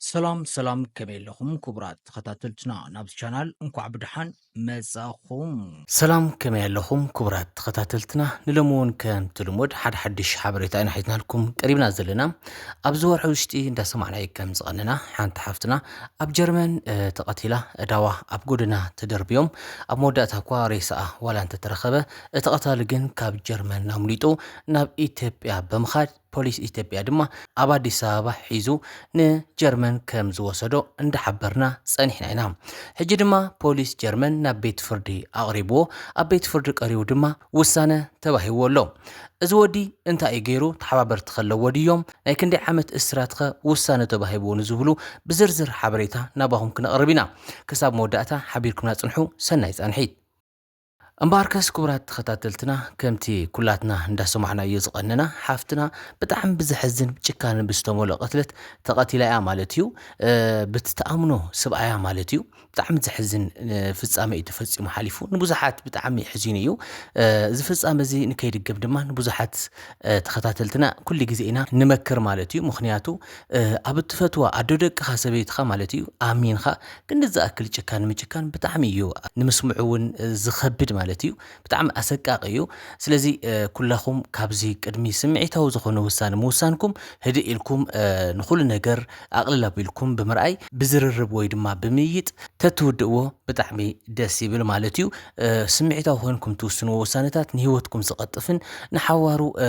ሰላም ሰላም፣ ከመይ ኣለኹም ክቡራት ተኸታተልትና? ናብዚ ቻናል እንኳዕ ብደሓን መጻኹም። ሰላም፣ ከመይ ኣለኹም ክቡራት ተኸታተልትና? ንሎሚ እውን ከምቲ ልሙድ ሓደ ሓድሽ ሓበሬታ ኢና ሒዝናልኩም ቀሪብና ዘለና። ኣብዚ ወርሒ ውሽጢ እንዳሰማዕናዮ ከም ዝቐነና፣ ሓንቲ ሓፍትና ኣብ ጀርመን፣ እ፣ ተቐቲላ፣ እዳዋ ኣብ ጎደና ተደርብዮም፣ ኣብ መወዳእታ እኳ ሬሳኣ ዋላ እንተተረኸበ፣ እቲ ቀታሊ ግን ካብ ጀርመን ኣምሊጡ ናብ ኢትዮጵያ ብምኻድ፣ ፖሊስ ኢትዮጵያ ድማ ኣብ ኣዲስ ኣበባ ሒዙ ንጀርመን ከም ዝወሰዶ እንዳሓበርና ጸኒሕና ኢና። ሕጂ ድማ ፖሊስ ጀርመን ናብ ቤት ፍርዲ ኣቕሪብዎ፣ ኣብ ቤት ፍርዲ ቀሪቡ ድማ ውሳነ ተባሂዎ ኣሎ። እዚ ወዲ እንታይ እዩ ገይሩ? ተሓባበርቲ ከለዎ ድዮም? ናይ ክንደይ ዓመት እስራትኸ ውሳነ ተባሂብዎ ንዝብሉ ብዝርዝር ሓበሬታ ናባኹም ክነቕርብ ኢና። ክሳብ መወዳእታ ሓቢርኩምና ጽንሑ። ሰናይ ጻንሒት። እምበኣርከስ ክቡራት ተኸታተልትና፣ ከምቲ ኩላትና እንዳሰማዕናዮ ዝቐነና፣ ሓፍትና ብጣዕሚ ብዘሕዝን ጭካነ ብዝተመልኦ ቅትለት ተቐቲላ እያ ማለት እዩ። እ፣ ብትትኣምኖ ስብኣያ ማለት እዩ። ብጣዕሚ ዘሕዝን፣ እ፣ ፍጻመ እዩ ተፈጺሙ ሓሊፉ። ንብዙሓት ብጣዕሚ የሕዚኑ እዩ። እ፣ እዚ ፍጻመ እዚ ንከይድገም ድማ ንብዙሓት፣ እ፣ ተኸታተልትና ኩሉ ግዜ ኢና ንመክር ማለት እዩ። ምኽንያቱ፣ እ፣ ኣብ እትፈትዋ ኣዶ ደቅኻ ሰበይትኻ ማለት እዩ ኣሚንኻ ክንዲ ዝኣክል ጭካን ምጭካን ብጣዕሚ እዩ ንምስምዑ እውን ዝኸብድ ማለት እዩ። ብጣዕሚ ኣሰቃቂ እዩ። ስለዚ፣ እ፣ ኩላኹም ካብዚ ቅድሚ ስምዒታዊ ዝኾነ ውሳነ ምውሳንኩም ህድእ ኢልኩም፣ እ፣ ንኹሉ ነገር ኣቕልል ኣቢልኩም ብምርኣይ ብዝርርብ ወይ ድማ ብምይይጥ ተትውድእዎ ብጣዕሚ ደስ ይብል ማለት እዩ። እ፣ ስምዒታዊ ኮይንኩም ትውስንዎ ውሳነታት ንህይወትኩም ዝቐጥፍን ንሓዋሩ፣ እ፣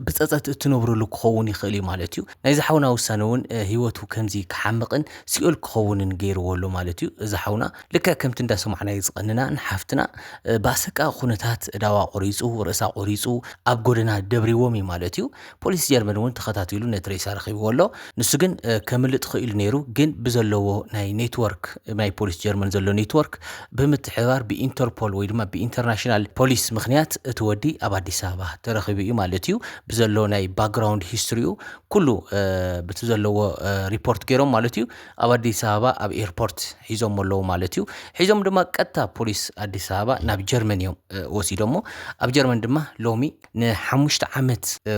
ብጸጸት እትነብርሉ ክኸውን ይኽእል እዩ ማለት እዩ። ናይዚ ሓውና ውሳነ እውን፣ እ፣ ህይወቱ ከምዚ ክሓምቕን ሲኦል ክኸውንን ገይርዎ ኣሎ ማለት እዩ። እዚ ሓውና ልክዕ ከምቲ እንዳሰማዕናዮ ዝቐንና ንሓፍትና፣ እ፣ ብኣሰቃቂ ኩነታት እዳዋ ቆሪጹ፣ ርእሳ ቆሪጹ፣ ኣብ ጎደና ደብሪዎም እዩ ማለት እዩ። ፖሊስ ጀርመን እውን ተኸታቲሉ ነቲ ሬሳ ረኺብዎ ኣሎ። ንሱ ግን፣ እ፣ ከምልጥ ክኢሉ ነይሩ፣ ግን ብዘለዎ ናይ ኔትወርክ፣ ናይ ፖሊስ ጀርመን ዘሎ ኔትወርክ ብምትሕብባር ብኢንተርፖል ወይ ድማ ብኢንተርናሽናል ፖሊስ ምኽንያት እቲ ወዲ ኣብ ኣዲስ ኣበባ ተረኺቡ እዩ ማለት እዩ። ብዘሎ ናይ ባክግራውንድ ሂስትሪኡ ኩሉ፣ እ፣ ብቲ ዘለዎ፣ እ፣ ሪፖርት ገይሮም ማለት እዩ። ኣብ ኣዲስ ኣበባ ኣብ ኤርፖርት ሒዞም ኣለዉ ማለት እዩ። ሒዞም ድማ ቀጥታ ፖሊስ ኣዲስ ኣበባ ናብ ጀርመን እዮም፣ እ፣ ወሲዶሞ። ኣብ ጀርመን ድማ ሎሚ ንሓሙሽተ ዓመት፣ እ፣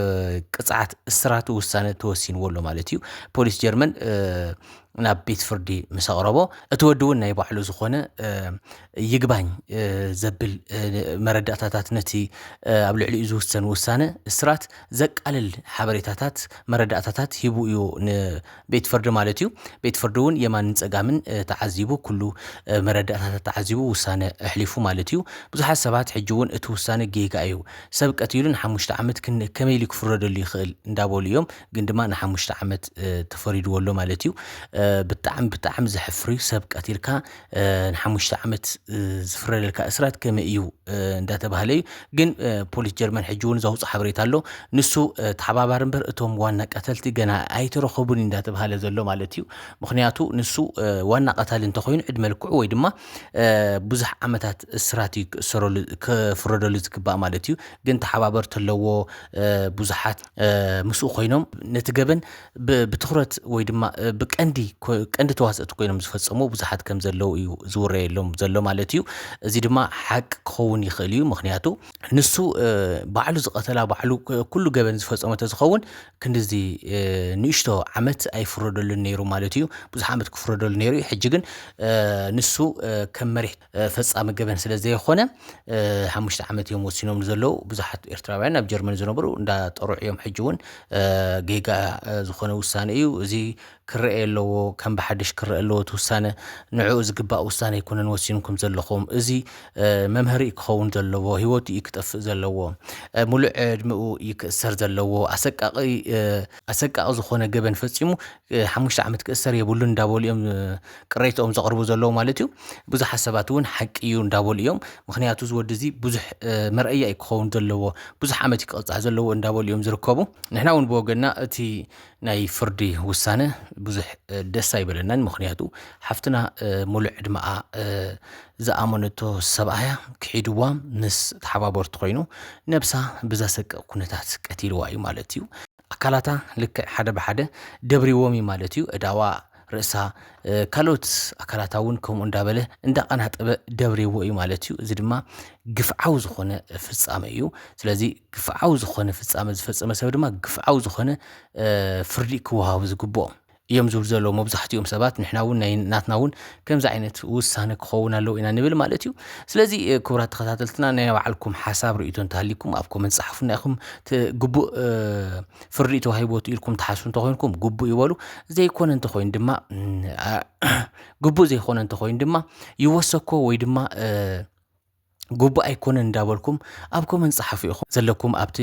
ቅጽዓት እስራት ውሳነ ተወሲንዎ ኣሎ ማለት እዩ። ፖሊስ ጀርመን፣ እ፣ ናብ ቤት ፍርዲ ምስ ኣቕረቦ፣ እቲ ወዲ እውን ናይ ባዕሉ ዝኾነ፣ እ፣ ይግባኝ፣ እ፣ ዘብል፣ እ፣ መረዳእታታት ነቲ፣ እ፣ ኣብ ልዕሊኡ ዝውሰን ውሳነ እስራት ዘቃልል ሓበሬታታት፣ መረዳእታታት ሂቡ እዩ ንቤት ፍርዲ ማለት እዩ። ቤት ፍርዲ እውን የማንን ጸጋምን፣ እ፣ ተዓዚቡ፣ ኩሉ፣ እ፣ መረዳእታታት ተዓዚቡ ውሳነ ኣሕሊፉ ማለት እዩ። ብዙሓት ሰባት ሕጂ እውን እቲ ውሳነ ጌጋ እዩ፣ ሰብ ቀቲሉ ንሓሙሽተ ዓመት ክን-፣ ከመይ ኢሉ ክፍረደሉ ይኽእል እንዳበሉ እዮም። ግን ድማ ንሓሙሽተ ዓመት፣ እ፣ ተፈሪድዎ ኣሎ ማለት እዩ። እ፣ ብጣዕሚ፣ ብጣዕሚ ዘሕፍር እዩ። ሰብ ቀቲልካ፣ እ፣ ንሓሙሽተ ዓመት፣ እ፣ ዝፍረደልካ እስራት ከመይ እዩ፣ እ፣ እንዳተባህለ እዩ። ግን፣ እ፣ ፖሊስ ጀርመን ሕጂ እውን ዘውፅኦ ሓበሬታ ኣሎ። ንሱ፣ እ፣ ተሓባባሪ እምበር እቶም ዋና ቀተልቲ ገና ኣይተረኸቡን እዩ እንዳተባህለ ዘሎ ማለት እዩ። ምኽንያቱ ንሱ፣ እ፣ ዋና ቀታሊ እንተኾይኑ ዕድመ ልክዑ ወይ ድማ፣ እ፣ ብዙሕ ዓመታት እስራት እዩ ክእሰረሉ፣ ክፍረደሉ ዝግባእ ማለት እዩ። ግን ተሓባበርቲ ኣለዎ፣ እ፣ ብዙሓት፣ እ፣ ምስኡ ኮይኖም ነቲ ገበን ብ-፣ ብትኹረት ወይ ድማ፣ እ፣ ብቀንዲ ኮ-፣ ቀንዲ ተዋሰእቲ ኮይኖም ዝፈጸሙ ብዙሓት ከም ዘለዉ እዩ ዝውረየሎም ዘሎ ማለት እዩ። እዚ ድማ ሓቂ ክኸውን ይኽእል እዩ። ምኽንያቱ ንሱ፣ እ፣ ባዕሉ ዝቐተላ፣ ባዕሉ ክ-፣ ኩሉ ገበን ዝፈጸመ ተዝኸውን ክንድዚ፣ እ፣ ንእሽቶ ዓመት ኣይፍረደሉን ነይሩ ማለት እዩ። ብዙሕ ዓመት ክፍረደሉ ነይሩ እዩ። ሕጂ ግን፣ እ፣ ንሱ፣ እ፣ ከም መሪሕ፣ እ፣ ፈጻሚ ገበን ስለ ዘይኮነ፣ እ፣ ሓሙሽተ ዓመት እዮም ወሲኖም ዘለዉ። ብዙሓት ኤርትራውያን ኣብ ጀርመን ዝነብሩ እንዳጠርዑ እዮም። ሕጂ እውን፣ እ፣ ጌጋ፣ እ፣ ዝኾነ ውሳነ እዩ። እዚ ክረአ ኣለዎ፣ ከም ብሓድሽ ክረአ ኣለዎ እቲ ውሳነ። ንዕኡ ዝግባእ ውሳነ ኣይኮነን ወሲንኩም ዘለኹም። እዚ፣ እ፣ መምሃሪ እዩ ክኸውን ዘለዎ፣ ህይወቱ እዩ ክጠፍእ ዘለዎ። እ፣ ሙሉእ ዕድሚኡ እዩ ክእሰር ዘለዎ። ኣሰቃቒ፣ እ፣ ኣሰቃቒ ዝኾነ ገበን ፈጺሙ፣ እ፣ ሓሙሽተ ዓመት ክእሰር የብሉን እንዳበሉ እዮም፣ እ፣ ቅሬትኦም ዘቕርቡ ዘለዉ ማለት እዩ። ብዙሓት ሰባት እውን ሓቂ እዩ እንዳበሉ እዮም። ምኽንያቱ እዚ ወዲ እዚ ብዙሕ፣ እ፣ መርኣያ እዩ ክኸውን ዘለዎ፣ ብዙሕ ዓመት እዩ ክቕጻዕ ዘለዎ እንዳበሉ እዮም ዝርከቡ። ንሕና እውን ብወገንና እቲ ናይ ፍርዲ ውሳነ ብዙሕ፣ እ፣ ደስ ኣይበለናን። ምኽንያቱ ሓፍትና፣ እ፣ ሙሉእ ዕድመኣ፣ እ፣ ዝኣመነቶ ሰብኣያ ክሒድዋ ምስ ተሓባበርቱ ኮይኑ ነብሳ ብዘሰቅቕ ኩነታት ቀቲልዋ እዩ ማለት እዩ። ኣካላታ ልክዕ ሓደ ብሓደ ደብሪዎም እዩ ማለት እዩ። እዳዋ፣ ርእሳ፣ እ፣ ካልኦት ኣካላታ እውን ከምኡ እንዳበለ እንዳቐናጠበ ደብሪዎ እዩ ማለት እዩ። እዚ ድማ ግፍዓዊ ዝኾነ ፍጻመ እዩ። ስለዚ ግፍዓዊ ዝኾነ ፍጻመ ዝፈጸመ ሰብ ድማ ግፍዓዊ ዝኾነ፣ እ፣ ፍርዲ ክወሃቡ ዝግብኦ። እዮም ዝብሉ ዘለዉ መብዛሕትኦም ሰባት። ንሕና እውን ናይ ናትና እውን ከምዚ ዓይነት ውሳነ ክኸውን ኣለዎ ኢና ንብል ማለት እዩ። ስለዚ ክቡራት ተኸታተልትና፣ ናይ ባዕልኩም ሓሳብ ርእይቶ እንተሃሊኩም ኣብ ኮመንት ጸሓፉና ኢኹም። ግቡእ ፍርዲ ተዋሂቦ ኢልኩም ትሓስቡ እንተኮይንኩም ግቡእ ይበሉ። ዘይኮነ እንተኮይኑ ድማ ግቡእ ዘይኮነ እንተኮይኑ ድማ ይወሰኮ ወይ ድማ ግቡእ ኣይኮነን እንዳበልኩም ኣብ ኮመንት ጸሓፉ ኢኹም። ዘለኩም ኣብቲ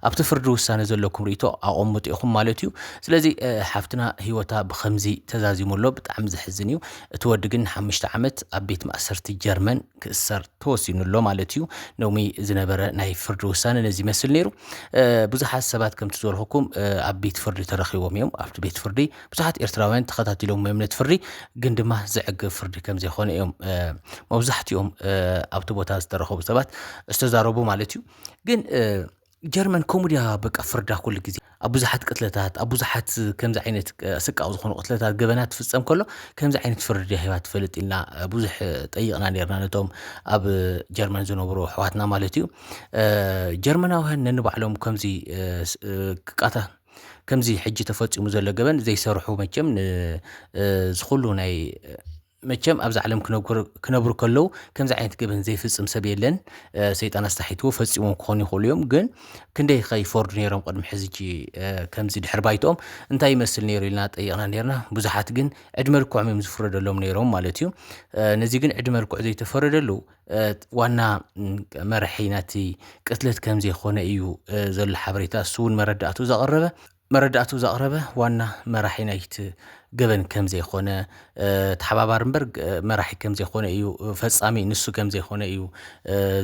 ኣብቲ ፍርዲ ውሳነ ዘለኩም ርእይቶ ኣቐምጡ ኢኹም ማለት እዩ። ስለዚ ሓፍትና ህይወታ ብኸምዚ ተዛዚሙ ኣሎ። ብጣዕሚ ዘሕዝን እዩ። እቲ ወዲ ግን ንሓሙሽተ ዓመት ኣብ ቤት ማእሰርቲ ጀርመን ክእሰር ተወሲኑ ኣሎ ማለት እዩ። ሎሚ ዝነበረ ናይ ፍርዲ ውሳነ ነዚ ይመስል ነይሩ። ብዙሓት ሰባት ከምቲ ዝበልኩኩም ኣብ ቤት ፍርዲ ተረኺቦም እዮም። ኣብቲ ቤት ፍርዲ ብዙሓት ኤርትራውያን ተኸታቲሎም እዮም ነቲ ፍርዲ፣ ግን ድማ ዘዕግብ ፍርዲ ከም ዘይኮነ እዮም መብዛሕትኦም ኣብቲ ቦታ ዝተረኸቡ ሰባት ዝተዛረቡ ማለት እዩ። ግን ጀርመን ከምኡ ድያ በቃ ፍርዳ ኩሉ ግዜ ኣብ ብዙሓት ቅትለታት፣ ኣብ ብዙሓት ከምዚ ዓይነት ኣሰቃቂ ዝኾኑ ቅትለታት፣ ገበናት ትፍጸም ከሎ ከምዚ ዓይነት ፍርዲ ድያ ሂባ ትፈልጥ ኢልና ብዙሕ ጠይቕና ነርና ነቶም ኣብ ጀርመን ዝነብሩ ኣሕዋትና ማለት እዩ። ጀርመናውያን ነንባዕሎም ከምዚ ክቃታ ከምዚ ሕጂ ተፈጺሙ ዘሎ ገበን ዘይሰርሑ መቸም ንዝኹሉ ናይ መቸም ኣብዛ ዓለም ክነብሩ ከለዉ ከምዚ ዓይነት ገበን ዘይፍጽም ሰብ የለን። ሰይጣን ኣስታሒትዎ ፈጺሞም ክኾኑ ይኽእሉ እዮም። ግን ክንደይ ከይፈርዱ ነይሮም ቅድሚ ሕዚ ከምዚ ድሕር ባይትኦም እንታይ ይመስል ነይሩ ኢልና ጠይቕና ነርና። ብዙሓት ግን ዕድመ ልክዖም እዮም ዝፍረደሎም ነይሮም ማለት እዩ። ነዚ ግን ዕድመ ልክዑ ዘይተፈረደሉ ዋና መርሒ ናቲ ቅትለት ከም ዘይኮነ እዩ ዘሎ ሓበሬታ። እሱ እውን መረዳእቱ ዘቕረበ መረዳእቱ ዘቕረበ ዋና መራሒ ናይቲ ገበን ከም ዘይኮነ፣ ተሓባባሪ እምበር መራሒ ከም ዘይኮነ እዩ፣ ፈጻሚ ንሱ ከም ዘይኮነ እዩ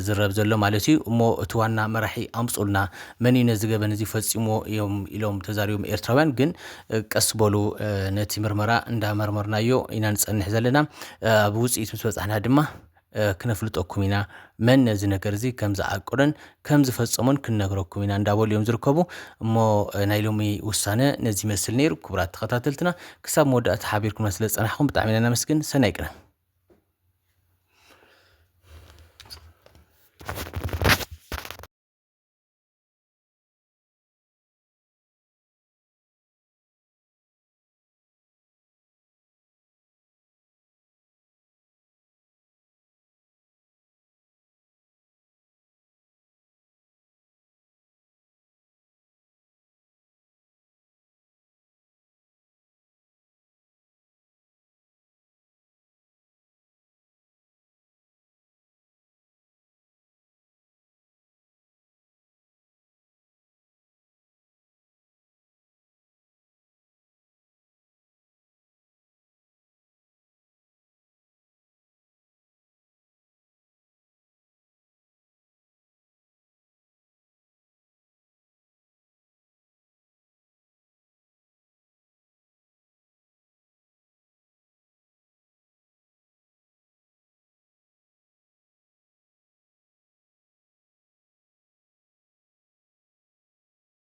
ዝረብ ዘሎ ማለት እዩ። እሞ እቲ ዋና መራሒ ኣምጹልና፣ መን እዩ ነዚ ገበን እዚ ፈጺሞ እዮም ኢሎም ተዛሪቦም ኤርትራውያን። ግን ቀስ በሉ፣ ነቲ ምርመራ እንዳመርመርናዮ ኢና ንጸንሕ ዘለና። ኣብ ውጽኢት ምስ በጻሕና ድማ ክነፍልጠኩም ኢና፣ መን ነዚ ነገር እዚ ከም ዝዓቀዶን ከም ዝፈጸሞን ክንነግረኩም ኢና እንዳበሉ እዮም ዝርከቡ። እሞ ናይ ሎሚ ውሳነ ነዚ ይመስል ነይሩ። ክቡራት ተኸታተልትና፣ ክሳብ መወዳእታ ሓቢርኩምና ስለ ዝጸናሕኩም ብጣዕሚ ኢና ነመስግን። ሰናይ ቅነ።